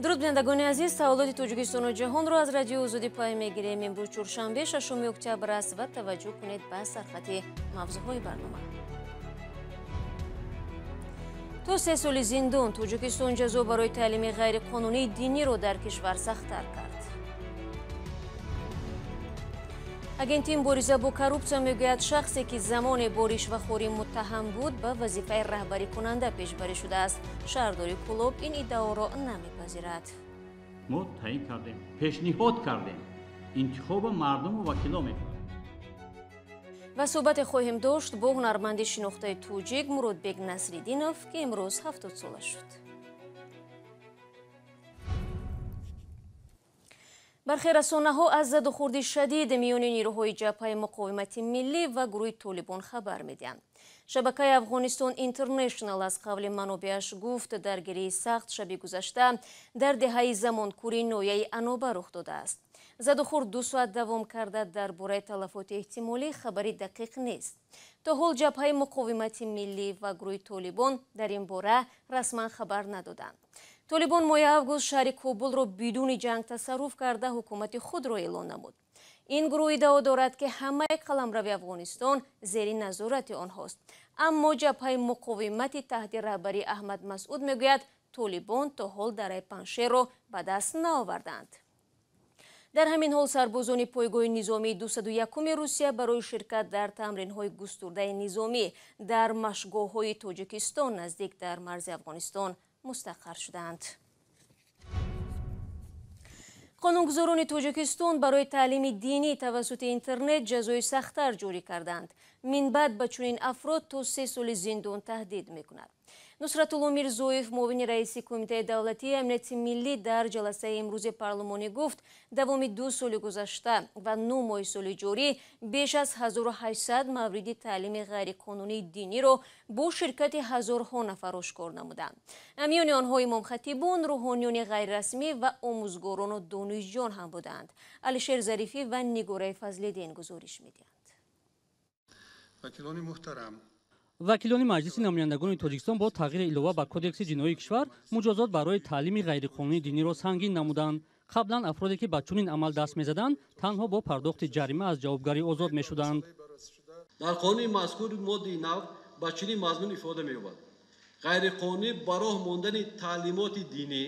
Дуруд бинандагони азиз, саволоти Тоҷикистону ҷаҳонро аз радиои Озодӣ пай мегирем. Имрӯз чоршанбе, 6 октябр аст ва таваҷҷӯҳ кунед ба сархати мавзӯъҳои барнома. То 3 соли зиндон Тоҷикистон ҷазо барои таълими ғайриқонунии диниро дар кишвар сахттар кард. Агентии мубориза бо коррупсия мегӯяд, шахсе ки замоне бо ришвахорӣ муттаҳам буд, ба вазифаи раҳбарикунанда пешбарӣ шудааст. Шаҳрдори Кӯлоб ин иддаоро намепазирад. Мо таъин кардем, пешниҳод кардем, интихоба мардуму вакило мекунад. Ва суҳбате хоҳем дошт бо ҳунарманди шинохтаи тоҷик Муродбек Насриддинов, ки имрӯз 70 сола шуд. Бархе расонаҳо аз задухӯрди шадид миёни нирӯҳои ҷабҳаи муқовимати миллӣ ва гурӯҳи Толибон хабар медиҳанд. Шабакаи Афғонистон Интернешнал аз қавли манобеаш гуфт, даргирии сахт шаби гузашта дар деҳаи Замонкури ноҳияи Аноба рух додааст. Задухӯрд 2 соат давом карда, дар бораи талафоти эҳтимолӣ хабари дақиқ нест. То ҳол ҷабҳаи муқовимати миллӣ ва гурӯҳи Толибон дар ин бора расман хабар надоданд. Толибон моҳи август шаҳри Кобулро бидуни ҷанг тасарруф карда, ҳукумати худро эълон намуд. Ин гурӯҳ иддао дорад, ки ҳамаи қаламрави Афғонистон зери назорати онҳост. Аммо ҷабҳаи муқовимати таҳти раҳбарии Аҳмад Масъуд мегӯяд, Толибон то ҳол дараи Паншерро ба даст наоварданд. Дар ҳамин ҳол сарбозони пойгоҳи низомии 201-уми Русия барои ширкат дар тамринҳои густурдаи низомӣ дар машгоҳҳои Тоҷикистон наздик дар марзи Афғонистон мустақар шуданд. Қонунгузорони Тоҷикистон барои таълими динӣ тавассути интернет ҷазои сахттар ҷорӣ карданд. Минбаъд ба чунин афрод то 3 соли зиндон таҳдид мекунад. Нусратулло Мирзоев, муовини раиси Кумитаи давлатии амнияти миллӣ, дар ҷаласаи имрӯзи парлумонӣ гуфт, давоми 2 соли гузашта ва 9 моҳи соли ҷорӣ беш аз 1800 мавриди таълими ғайриқонунии диниро бо ширкати ҳазорҳо нафар ошкор намуданд. Миёни онҳо имомхатибон, рӯҳониёни ғайрирасмӣ ва омӯзгорону донишҷӯён ҳам буданд. Алишер Зарифӣ ва Нигораи Фазлиддин гузориш медиҳанд. Вакилони муҳтарам, вакилони Маҷлиси намояндагони Тоҷикистон бо тағйири илова ба Кодекси ҷиноии кишвар муҷозот барои таълими ғайриқонунии диниро сангин намуданд. Қаблан афроде ки ба чунин амал даст мезаданд, танҳо бо пардохти ҷарима аз ҷавобгарӣ озод мешуданд. Дар қонуни мазкур моддаи нав ба чунин мазмун ифода меёбад: ғайриқонунӣ ба роҳ мондани таълимоти динӣ,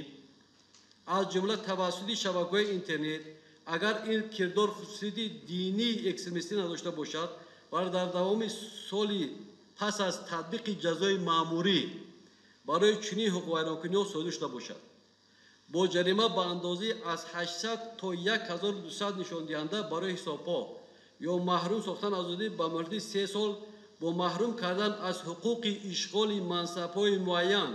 аз ҷумла тавассути шабакаҳои интернет, агар ин кирдор хусусияти динии экстремистӣ надошта бошад ва дар давоми соли пас аз татбиқи ҷазои маъмурӣ барои чунин ҳуқуқвайронкуниҳо содир шуда бошад, бо ҷарима ба андозаи аз 800 то 1200 нишондиҳанда барои ҳисобҳо ё маҳрум сохтан аз озодӣ ба муҳлати 3 сол бо маҳрум кардан аз ҳуқуқи ишғоли мансабҳои муайян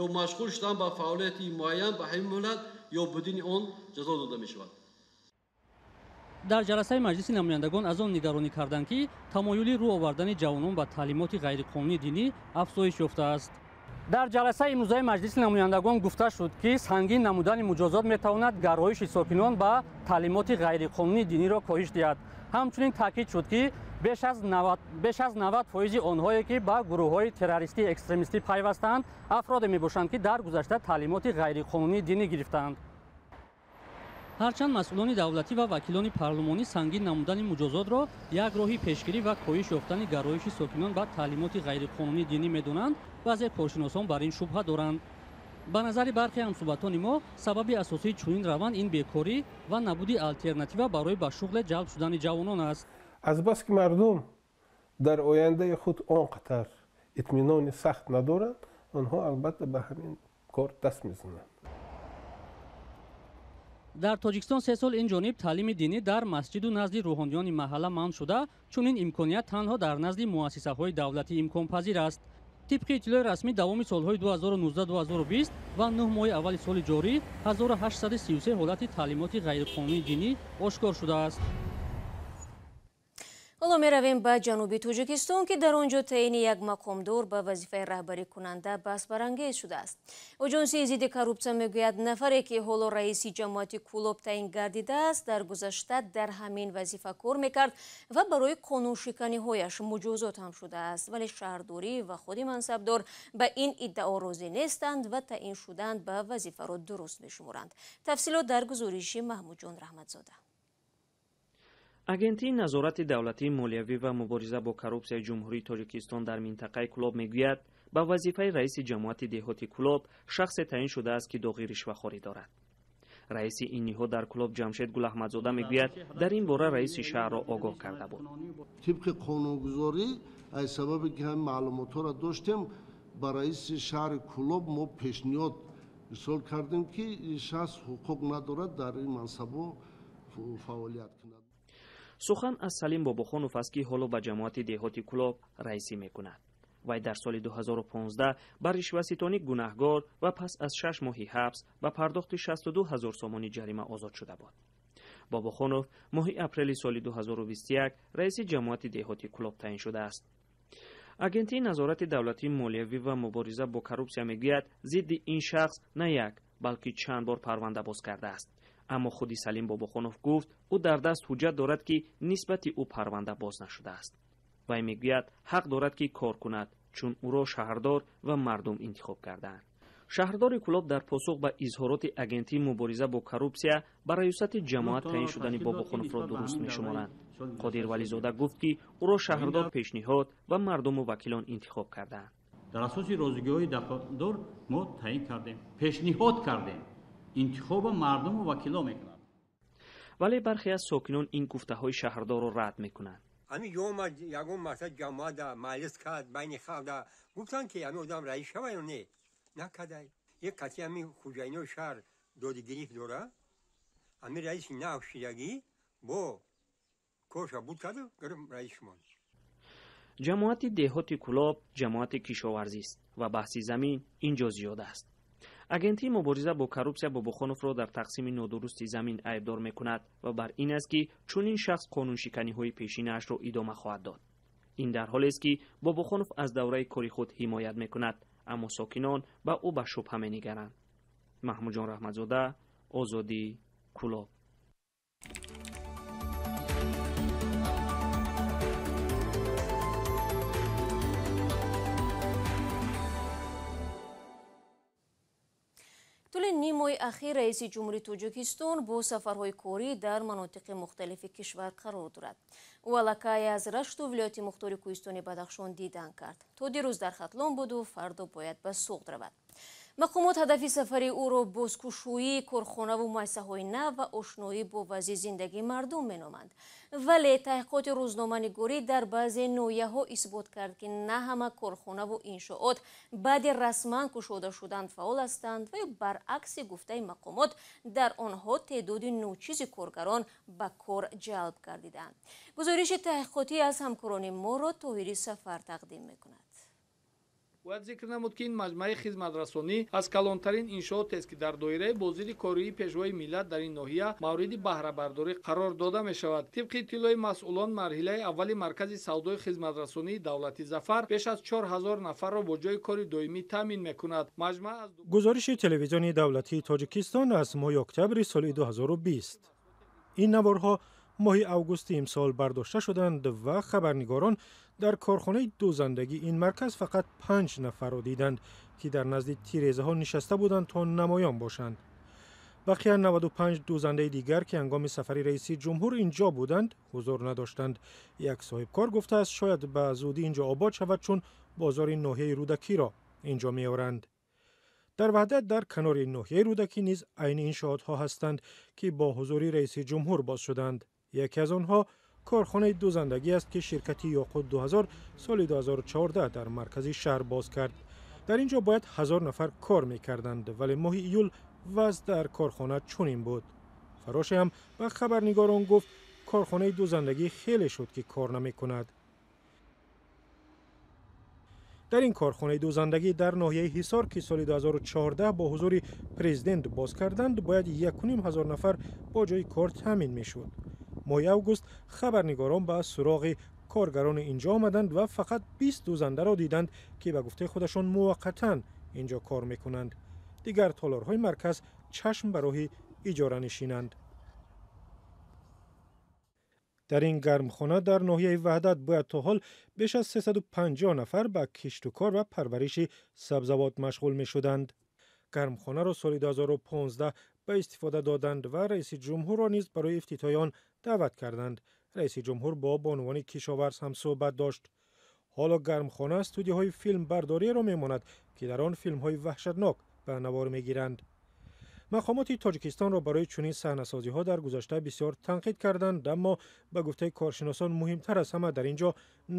ё машғул шудан ба фаъолияти муайян ба ҳамин муҳлат ё будини он ҷазо дода мешавад. Дар ҷаласаи Маҷлиси намояндагон аз он нигаронӣ карданд, ки тамоюли рӯ овардани ҷавонон ба таълимоти ғайриқонунии динӣ афзоиш ёфтааст. Дар ҷаласаи имрӯзаи Маҷлиси намояндагон гуфта шуд, ки сангин намудани муҷозот метавонад гароиши сокинон ба таълимоти ғайриқонунии диниро коҳиш диҳад. Ҳамчунин таъкид шуд, ки беш аз 90% онҳое ки ба гурӯҳҳои террористии экстремистӣ пайвастаанд, афроде мебошанд, ки дар гузашта таълимоти ғайриқонунии динӣ гирифтаанд. Ҳарчанд масъулони давлатӣ ва вакилони парлумонӣ сангин намудани муҷозотро як роҳи пешгирӣ ва коҳиш ёфтани гароиши сокинон ба таълимоти ғайриқонунии динӣ медонанд, баъзе коршиносон бар ин шубҳа доранд. Ба назари бархе ҳамсӯҳбатони мо, сабаби асосии чунин раванд ин бекорӣ ва набуди алтернатива барои ба шуғле ҷалб шудани ҷавонон аст. Азбаски мардум дар ояндаи худ он қадар итминони сахт надоранд, онҳо албатта ба ҳамин кор даст мезананд. Дар Тоҷикистон 3 сол ин ҷониб таълими динӣ дар масҷиду назди рӯҳониёни маҳалла манъ шуда, чунин имконият танҳо дар назди муассисаҳои давлатӣ имконпазир аст. Тибқи иттилои расмӣ, давоми солҳои 2019-2020 ва 9 моҳи аввали соли ҷорӣ 1833 ҳолати таълимоти ғайриқонунии динӣ ошкор шудааст. Ҳоло меравем ба ҷануби Тоҷикистон, ки дар он ҷо таъини як мақомдор ба вазифаи раҳбарикунанда баҳсбарангез шудааст. Оҷонсии зидди коррупсия мегӯяд, нафаре ки ҳоло раиси ҷамоати Кӯлоб таъин гардидааст, дар гузашта дар ҳамин вазифа кор мекард ва барои қонуншиканиҳояш муҷозот ҳам шудааст. Вале шаҳрдорӣ ва худи мансабдор ба ин иддао розӣ нестанд ва таъин шудан ба вазифаро дуруст мешуморанд. Тафсилот дар гузориши Маҳмудҷон Раҳматзода. Агентии назорати давлатии молиявӣ ва мубориза бо коррупсияи Ҷумҳурии Тоҷикистон дар минтақаи Кӯлоб мегӯяд, ба вазифаи раиси ҷамоати деҳоти Кӯлоб шахсе таъин шудааст, ки доғи ришвахорӣ дорад. Раиси ин ниҳод дар Кӯлоб Ҷамшед Гулаҳмадзода мегӯяд, дар ин бора раиси шаҳрро огоҳ карда буд. Тибқи қонунгузорӣ, аз сабабе ки ҳамин маълумотҳоро доштем, ба раиси шаҳри Кӯлоб мо пешниҳод ирсол кардем, ки ин шахс ҳуқуқ надорад дар ин мансабҳо фаъолият кунад. Сухан аз Салим Бобохонов аст, ки ҳоло ба ҷамоати деҳоти Кӯлоб раисӣ мекунад. Вай дар соли 2015 ба ришваситонӣ гунаҳгор ва пас аз 6 моҳи ҳабс ба пардохти 62 ҳазор сомонӣ ҷарима озод шуда буд. Бобохонов моҳи апрели соли 2021 раиси ҷамоати деҳоти Кӯлоб таъин шудааст. Агентии назорати давлатии молиявӣ ва мубориза бо коррупсия мегӯяд, зидди ин шахс на як, балки чанд бор парванда боз кардааст. Аммо худи Салим Бобохонов гуфт, ӯ дар даст ҳуҷҷат дорад, ки нисбати ӯ парванда боз нашудааст. Вай мегӯяд, ҳақ дорад, ки кор кунад, чун ӯро шаҳрдор ва мардум интихоб кардаанд. Шаҳрдори Кӯлоб дар посух ба изҳороти агентии мубориза бо коррупсия ба раёсати ҷамоат таъин шудани Бобохоновро дуруст мешуморанд. Қодир Вализода гуфт, ки ӯро шаҳрдор пешниҳод ва мардуму вакилон интихоб кардаанд. Дар асоси розигиҳои дахлдор мо таъин кардем, пешниҳод кардем. Интихоба мардуму вакило мекунад. Вале бархе аз сокинон ин гуфтаҳои шаҳрдорро рад мекунанд. Ҳамин омад ягон масъала ҷамоата маҷлис кард, байни халқ гуфтанд, ки ҳамин одам раис шава ё не, накардай. Як каси ҳамин хуҷайинои шаҳр додигирифт дора, ҳамин раиси нав шидагӣ бо корша буд карду гирифт раис шумон. Ҷамоати деҳоти Кӯлоб ҷамоати кишоварзист ва баҳси замин ин ҷо зиёд аст. Агентии мубориза бо коррупсия Бобохоновро дар тақсими нодурусти замин айбдор мекунад ва бар ин аст, ки чунин шахс қонуншиканиҳои пешинаашро идома хоҳад дод. Ин дар ҳолест, ки Бобохонов аз давраи кори худ ҳимоят мекунад, аммо сокинон ба ӯ ба шубҳа менигаранд. Маҳмудҷон Раҳматзода, Озодӣ, Кӯлоб. Тӯли ним моҳи ахир раиси Ҷумҳурии Тоҷикистон бо сафарҳои корӣ дар манотиқи мухталифи кишвар қарор дорад. Ӯ аллакай аз Рашту вилояти мухтори Кӯҳистони Бадахшон дидан кард. То дирӯз дар Хатлон буду фардо бояд ба Суғд равад. Мақомот ҳадафи сафари ӯро бозкушоии корхонаву муассисаҳои нав ва ошноӣ бо вазъи зиндагии мардум меноманд. Вале таҳқиқоти рӯзноманигорӣ дар баъзе ноҳияҳо исбот кард, ки на ҳама корхонаву иншоот баъди расман кушода шудан фаъол ҳастанд ва ё баръакси гуфтаи мақомот дар онҳо теъдоди ночизи коргарон ба кор ҷалб гардидаанд. Гузориши таҳқиқотӣ аз ҳамкорони моро Тоҳири Сафар тақдим мекунад. Бояд зикр намуд, ки ин маҷмӯаи хизматрасонӣ аз калонтарин иншоотест, ки дар доираи бозири кории пешвои миллат дар ин ноҳия мавриди баҳрабардорӣ қарор дода мешавад. Тибқи иттилои масъулон, марҳилаи аввали маркази савдои хизматрасонии давлати Зафар беш аз 4000 нафарро бо ҷои кори доимӣ таъмин мекунад. Гузориши телевизиони давлатии Тоҷикистон аз моҳи октябри соли 2020. Ин наворҳо моҳи августи имсол бардошта шуданд ва хабарнигорон дар корхонаи дӯзандагии ин марказ фақат 5 нафарро диданд, ки дар назди тирезаҳо нишаста буданд то намоён бошанд. Бақия 95 дӯзандаи дигар, ки ҳангоми сафари раиси ҷумҳур инҷо буданд, ҳузур надоштанд. Як соҳибкор гуфтааст, шояд ба зудӣ инҷо обод шавад, чун бозори ноҳияи Рӯдакиро инҷо меоранд. Дар Ваҳдат дар канори ноҳияи Рӯдакӣ низ айни иншоотҳо ҳастанд, ки бо ҳузури раиси ҷумҳур боз шуданд. Яке аз онҳо корхонаи дӯзандагӣ аст, ки ширкати Ёқут 2000 соли 2014 дар маркази шаҳр боз кард. Дар ин ҷо бояд 1000 нафар кор мекарданд, вале моҳи июл вазъ дар корхона чунин буд. Фароше ҳам ба хабарнигорон гуфт, корхонаи дӯзандагӣ хеле шуд, ки кор намекунад. Дар ин корхонаи дӯзандагӣ дар ноҳияи Ҳисор, ки соли 2014 бо ҳузури президент боз карданд, бояд 1500 нафар бо ҷои кор таъмин мешуд. Моҳи август хабарнигорон ба суроғи коргарони инҷо омаданд ва фақат 20 дӯзандаро диданд, ки ба гуфтаи худашон муваққатан инҷо кор мекунанд. Дигар толорҳои марказ чашм ба роҳи иҷора нишинанд. Дар ин гармхона дар ноҳияи Ваҳдат бояд то ҳол беш аз 350 нафар ба киштукор ва парвариши сабзавот машғул мешуданд. Гармхонаро соли 2015 ба истифода доданд ва раиси ҷумҳурро низ барои ифтитоҳи он даъват карданд. Раиси ҷумҳур бо бонувони кишоварз ҳам суҳбат дошт. Ҳоло гармхона студияҳои филмбардориро мемонад, ки дар он филмҳои ваҳшатнок ба навор мегиранд. Мақомоти Тоҷикистонро барои чунин саҳнасозиҳо дар гузашта бисёр танқид карданд, аммо ба гуфтаи коршиносон муҳимтар аз ҳама дар ин ҷо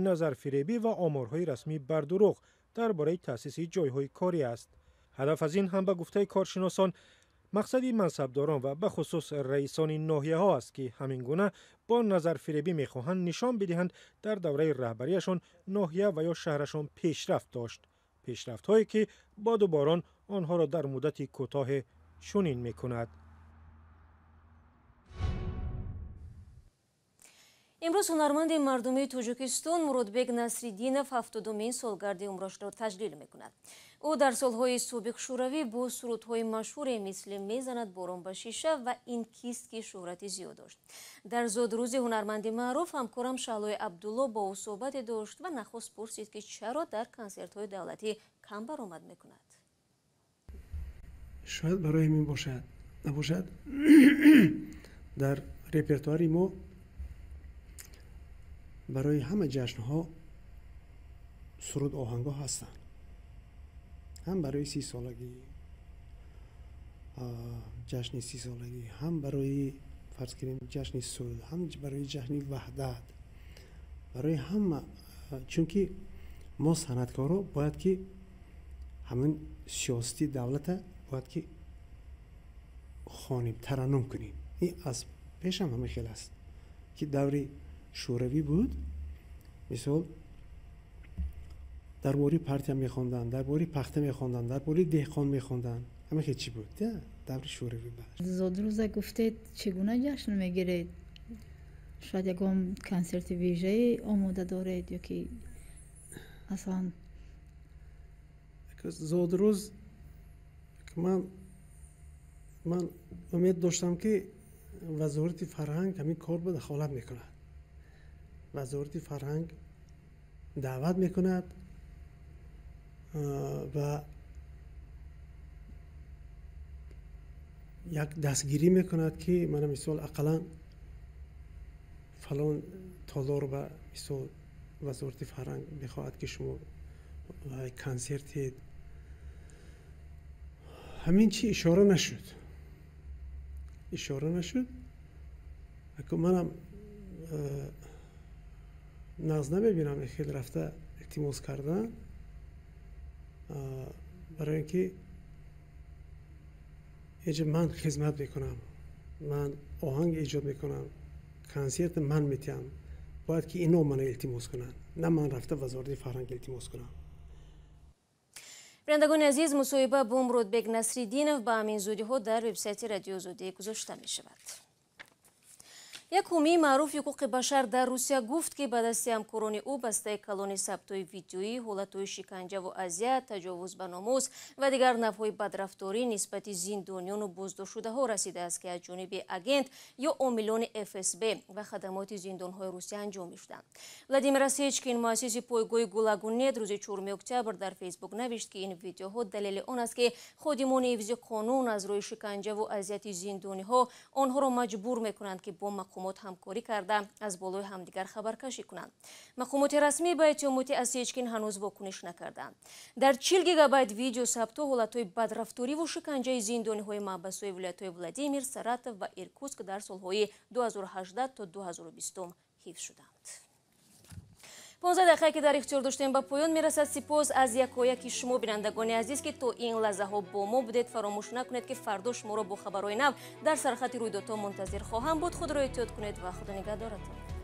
назарфиребӣ ва оморҳои расмӣ бардурӯғ дар бораи таъсиси ҷойҳои корӣ аст. Ҳадаф аз ин ҳам ба гуфтаи коршиносон мақсади мансабдорон ва бахусус раисони ноҳияҳо аст, ки ҳамин гуна бо назарфиребӣ мехоҳанд нишон бидиҳанд дар давраи раҳбарияшон ноҳия ва ё шаҳрашон пешрафт дошт. Пешрафтҳое ки боду борон онҳоро дар муддати кӯтоҳе чунин мекунад. Имрӯз ҳунарманди мардумии Тоҷикистон Муродбек Насриддинов 70-умин солгарди умрашро таҷлил мекунад. Ӯ дар солҳои собиқ шӯравӣ бо сурудҳои машҳуре мисли «Мезанад борон ба шиша» ва «Ин кист» ки шӯҳрати зиёд дошт. Дар зодрӯзи ҳунарманди маъруф ҳамкорам Шаҳлои Абдулло бо ӯ суҳбате дошт ва нахуст пурсид, ки чаро дар консертҳои давлатӣ кам баромад мекунад. Шояд барои ҳамин бошад, набошад, дар репертуари мо барои ҳама ҷашнҳо суруд оҳангҳо ҳастанд. Ҳам барои 30-солагӣ, ҷашни 30-солагӣ, ҳам барои фарз кунем ҷашни сулҳ, ҳам барои ҷашни ваҳдат, барои ҳама. Чунки мо санъаткоро бояд ки ҳамин сиёсати давлата бояд ки хонем, тараннум кунем. Ин аз пешам ҳамин хел аст, ки даври шӯравӣ буд, мисол дар бораи партия мехонданд, дар бораи пахта мехонданд, дар бораи деҳқон мехонданд. Ҳамин хел чӣ буд даври шӯравӣ. Зодрӯза гуфтед, чӣ гуна ҷашн мегиред? Шояд ягон консерти вижае омода доред ё ки аслан? Зодрӯз ман умед доштам, ки вазорати фарҳанг ҳамин кор ба дахолат мекунад. Вазорати фарҳанг даъват мекунад ва як дастгирӣ мекунад, ки мана мисол ақаллан фалон толор ба мисол вазорати фарҳанг мехоҳад, ки шумо консерт диҳед. Ҳамин чи ишора нашуд, ишора нашуд. Манам нағз намебинам хел рафта илтимос кардан, барои ин ки инҷа ман хизмат мекунам, ман оҳанг эҷод мекунам, консерт ман метиҳам, бояд ки ино мана илтимос кунанд, на ман рафта вазорати фарҳанг илтимос кунам. Бинандагони азиз, мусоҳиба бо Муродбек Насриддинов ба ҳамин зудиҳо дар вебсайти Радиои Озодӣ гузошта мешавад. Як ҳомии маъруфи ҳуқуқи башар дар Русия гуфт, ки ба дасти ҳамкорони ӯ бастаи калони сабтҳои видеоӣ, ҳолатҳои шиканҷаву азият, таҷовуз ба номус ва дигар навъҳои бадрафторӣ нисбати зиндониёну боздоштшудаҳо расидааст, ки аз ҷониби агент ё омилони ФСБ ва хадамоти зиндонҳои Русия анҷом мешуданд. Владимир Осечкин, муассиси пойгоҳи Гулагу нет, рӯзи 4 октябр дар Фейсбук навишт, ки ин видеоҳо далели он аст, ки ходимони ҳифзи қонун аз рӯи шиканҷаву азияти зиндониҳо онҳоро маҷбур мекунанд, ки бо мақомот ҳамкорӣ карда аз болои ҳамдигар хабаркашӣ кунанд. Мақомоти расмӣ ба иттиҳомоти Осечкин ҳанӯз вокуниш накарданд. Дар 40 гигабайт видео сабтҳо ҳолатҳои бадрафториву шиканҷаи зиндониҳои маҳбасҳои вилоятҳои Владимир, Саратов ва Иркутск дар солҳои 2018 то 2020 ҳифз шуданд. 15 дақиқае ки дар ихтиёр доштем ба поён мерасад. Сипос аз якояки шумо, бинандагони азиз, ки то ин лаҳзаҳо бо мо будед. Фаромӯш накунед, ки фардо шуморо бо хабарҳои нав дар сархати рӯйдодҳо мунтазир хоҳам буд. Худро эҳтиёт кунед ва худо нигаҳдоратон.